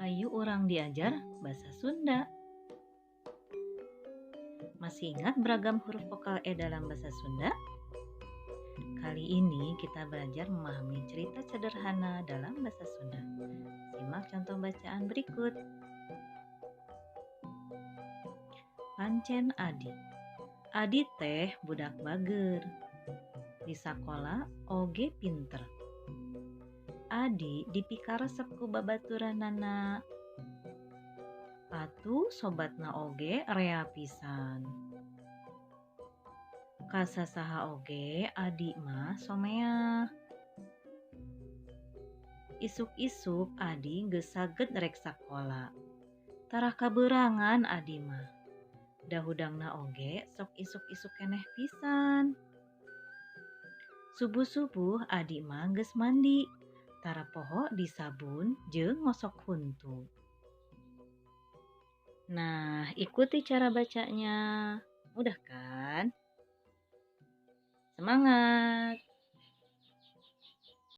Ayo urang diajar bahasa Sunda. Masih ingat beragam huruf vokal E dalam bahasa Sunda? Kali ini kita belajar memahami cerita sederhana dalam bahasa Sunda. Simak contoh bacaan berikut. Pancen Adi. Adi teh budak bager. Di sakola oge pinter. Adi dipikaresep ku babaturanana. Atuh sobatna oge rea pisan. Ka sasaha oge Adi mah someah. Isuk-isuk Adi geus saged rek sakola. Tarah kabeurangan Adi mah. Da hudangna oge sok isuk-isuk keneh pisan. Subuh-subuh Adi mah geus mandi. Tara poho disabun jeung ngosok huntu. Nah, ikuti cara bacanya. Mudah kan? Semangat!